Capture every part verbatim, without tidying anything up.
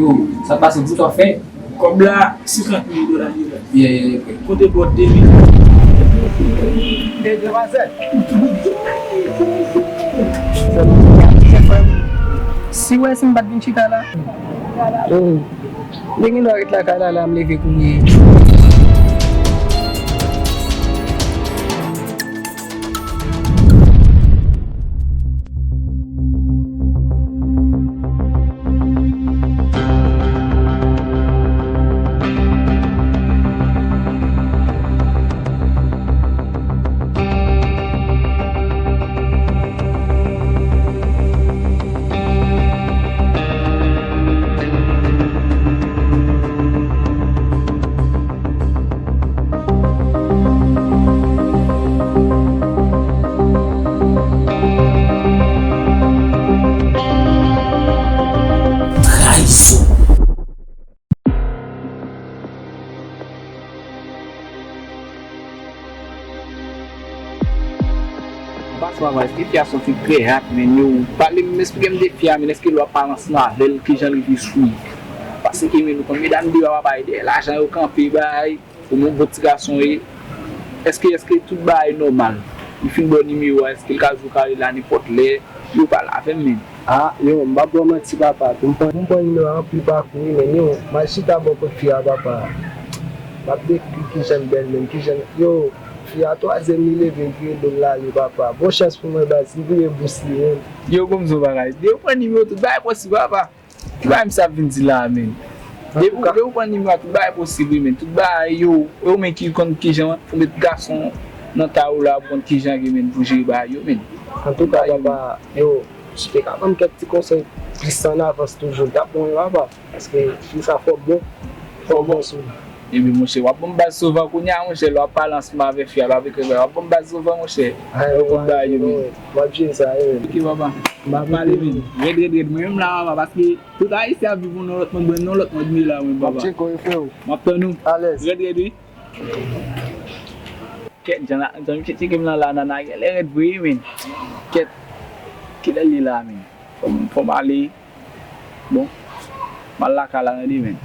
Yo, sa pase, w di w ap fè? Kòb la, senkant mil dola li la. Yeah, yeah, yeah. Kote bò de mil? Hey, demwazèl. Si w wè si m pa t vin chita la. Oh. Mwen gen dwa ret lakay la, la m leve kounye. Trayizon. Anba swa, èske fi a se yon fi trè hard, men yo pale m, esplike m de fi a, men èske lè w ap pale ansanm avè l, kijan li vin sou li? Paske, men, nou konn medam deyò a, papa, e dèyè lajan yo kanpe bay, ou menm bon ti gason ye. Èske, èske tout bagay nòmal? Li fin ba w nimewo a, èske l ka di w ka rele a nenpòt lè? Yo pale avè m, men. Ah, yo, m p ap ba w manti, papa. Pou m pran, pou m pran nimewo a, anpil pa kouri, men yo, m al chita bò kot fi a, papa. M ap dekri kijan l bèl, men kijan, yo, fi a twazyèm li leve, li rele l la, yo, papa. Bon chans pou mwen, baz, li vire bous li, men. Yo, bon, m di w bagay. Depi w pran nimewo, tout bagay posib, papa. Ki bagay misye ap vin di la a, men? Depi, depi w pran nimewo a, tout bagay posib, wi, men. Tout bagay, yo, yo, men ki konn kijan pou met gason nan ta ou la, pou konn kijan gen, men, pou jere bagay yo, men. Antouka, papa, yo, Si w te ka ban m kèk ti konsèy plis an avans toujou, l t ap bon wi papa. Paske fi sa fò bon, fò bon sou li. Ebyen monchè, w ap ban m baz souvan kounye a monchè, lè w ap pale ansanm avèk fi a, lè w ap ekri avè l, w ap ban m baz souvan monchè. Ay, ou konn bagay yo menm. M ap jere sa wi. Ok papa. M ap pale menm. Rèd rèd rèd, mwen menm la papa, paske tout Ayisyen ap viv yon lòt mond, mwen yon lòt mond m ye la mwen papa. M ap tcheke w wi freo. M ap tann ou. Alèz. Rèd rèd wi. Kèt, jan la, jan misye tcheke m nan la, nana genlè rèd vre wi, men. Kèt, kilè l ye la, men? Fò m, fò m ale. Bon, m al lakay la nan demen.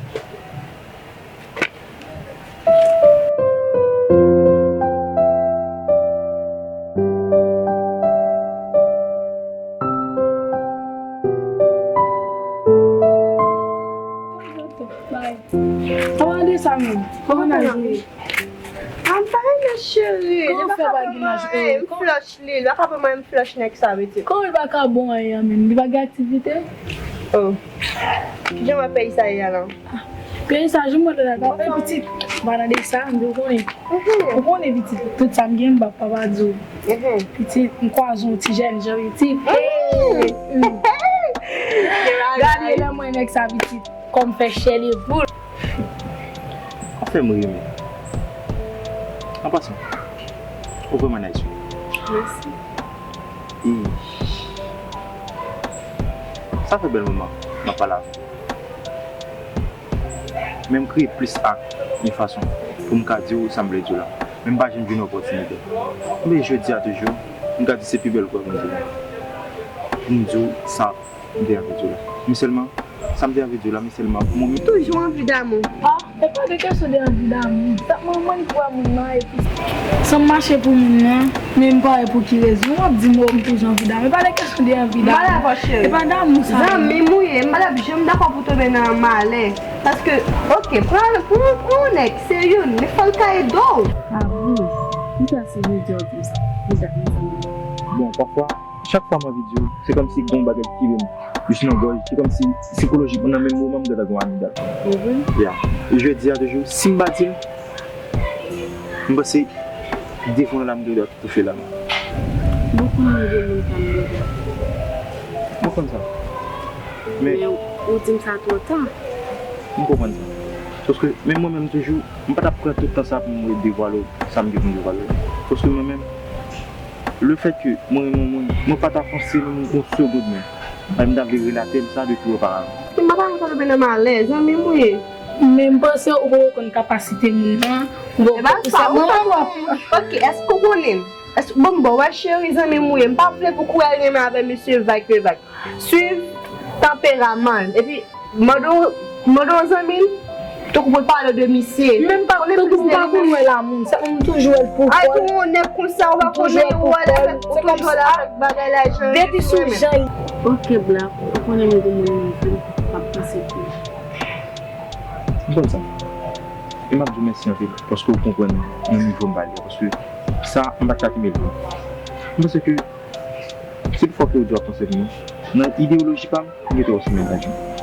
Bye. Kòman de sa menm? Kòman n a jwe? Ah, m pa renmen cheri. Kòman fè pa gen laj? M flòch li. Li pa ka ban mwen, m flòch nèg sa, pitit. Kòman li pa ka bon anyen an menm? Li pa gen aktivite? Oh. Kijan w wè peyi sa ye a la? Ah, peyi sa, jan m wè l la, e pitit. Pa nan de sa, m di w konnen. Ou konnen pitit, tout sa m gen, m p ap pa di w. Pitit, m kwaze yon ti jèn jan pitit. Gade lè mwen nèg sa pitit. Kòm fè chè li boul. Ou fè m ri, men. An pasan, ou vrèman nice, wi. Mèsi. E sa fè bèl moman m ap pale avè w. Men m kreye plis ak yon fason pou m ka di w sa m vle di w la. Men m pa janm jwenn opòtinite. Men jodi a toujou, m ka di se pi bèl kwè m di w. Pou m di w sa m te anvi di w la. Men sèlman, sa m te anvi di w la, men sèlman pou mwen menm. Toujou anvi damou. Ah, e pa de kesyon de anvi damou. Sa mwen, mwen kwè moun nan, epi san m mache pou moun nan, men m pa wè pou ki rezon w ap di m, oh, m toujou anvi damou. E pa de kesyon de anvi damou. E pa damou sa. Zanmi m ou ye, m pa t ap janm dakò pou tonbe nan malè. Paske, ok, pran, pran, pran yon nèg, se youn, men fò l ka ede w. Ah bon? Kisa se vle di w di sa? Kisa, kisa? Bon, pafwa, chak fwa m anvi di w, se kòmsi gen yon bagay ki rive m jis nan gòj, se kòmsi sikolojikman nan menm moman m gentan gen yon amigal. Ya. E jodi a toujou, si m pa di l, m panse devan la m gen dwa toufe la. Bon, konbyen de moun sa m gentan? Mwen konn sa. Men ou di m sa twò ta. M konprann sa. Paske menm mwen menm toujou, m pa t ap pran tout tan sa pou m devwale w sa m gen pou m devwale w. Paske mwen menm, lefètke mwen renmen yon moun, mwen pa ta fè yon segonn, yon segonn menm. Paske m ta vle relate l sa depi oparavan. M pa ta konn sa tonbe nan malè, zanmi m ou ye. Men m panse ou poko konn kapasite moun nan. Ou poko konn sa. Mwen pa wè. Ok, èske ou konnen? Èske, bon, bon, wè cheri, zanmi m ou ye. M pa vle pou kou al renmen avè mesye vag pe vag. Swiv tanperaman l. Epi, mande w Mande yon zanmi l, tankou pou l pale de misye. Menm pa tankou m pa konn wè lamour. Sa m toujou wè l pou kò l. Ay, tou yon nèg konsa, ou pa konnen, ou ale avèk, ou toujou ale avèk bagay la, jan. Depi sou jan. Ok, Black, ou konnen mwen gon moun m ap panse pou ou. M konn sa. E m ap di w mèsi anpil paske w konprann nan nivo m pale a, paske sa, m pa t ka kenbe l vre. M panse ke se pou fòk yo di w ap panse pou mwen. Nan ideyoloji pa m, m gentan wè w se menm nèg la.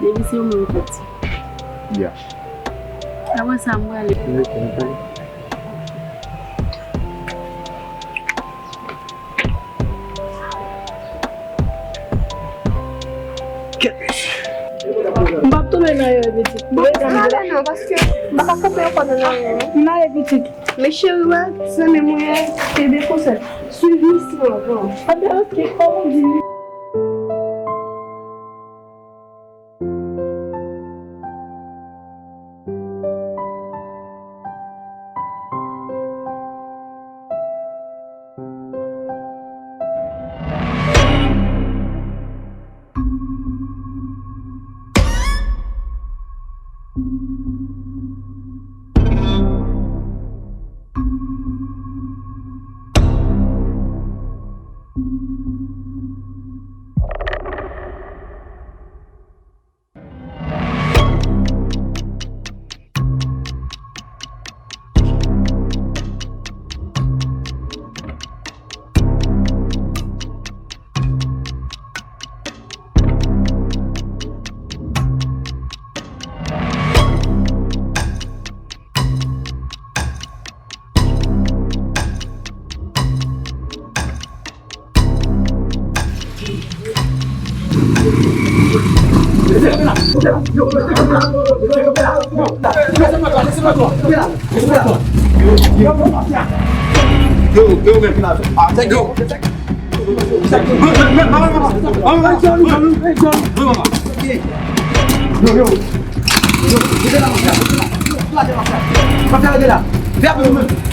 Depi se ou menm ki di. Ya. Apre sa, m prale. M rete, m prale. M p ap tonbe nan erè pitit. Bon, m ale non, paske m pa ka kanpe ankò nan erè. M ale pitit. Men cheri, wè, zanmi m ou ye, kenbe konsèy. Swiv misyon an, bon. Anben, ok, kòm ou di. Yo, yo, men. Yo. Yo, yo. Yo, yo. Yo, yo. Rete la, mafya. Rete la. Mafya, rete la. Vè pou nou menm.